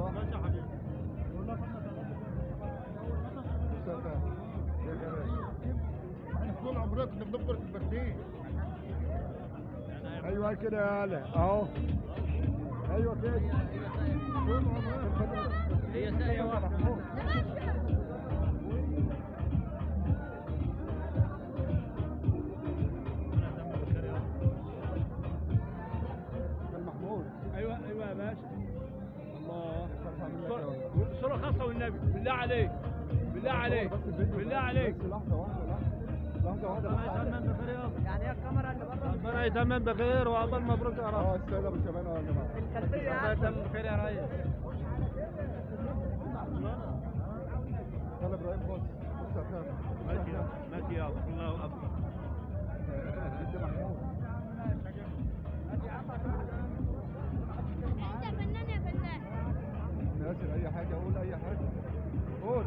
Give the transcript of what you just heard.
واحدة واحدة. ماشي يا حبيبي. مصطفى يا باشا، احنا طول عمرنا كنا بنفطر في البرسيم. ايوه كده يا هلا اهو. ايوه كده طول عمرنا هي ساقية واحدة. محمود. ايوه ايوه يا باشا. الله، صورة خاصة والنبي، بالله عليك بالله عليك بالله عليك. بس لحظة واحدة، لحظة واحدة بس. يعني هي الكاميرا اللي بره. ربنا يتمم بخير وعقبال مبروك يا رب. السيد ابو شبانه يا جماعة. الخلفية ربنا يتمم بخير يا ريس. يلا ابراهيم بص بص يا فندم. ماشي ماشي يا الله اكبر. انت محمود. انت فنان يا فنان. ياسر اي حاجة، قول اي حاجة، قول.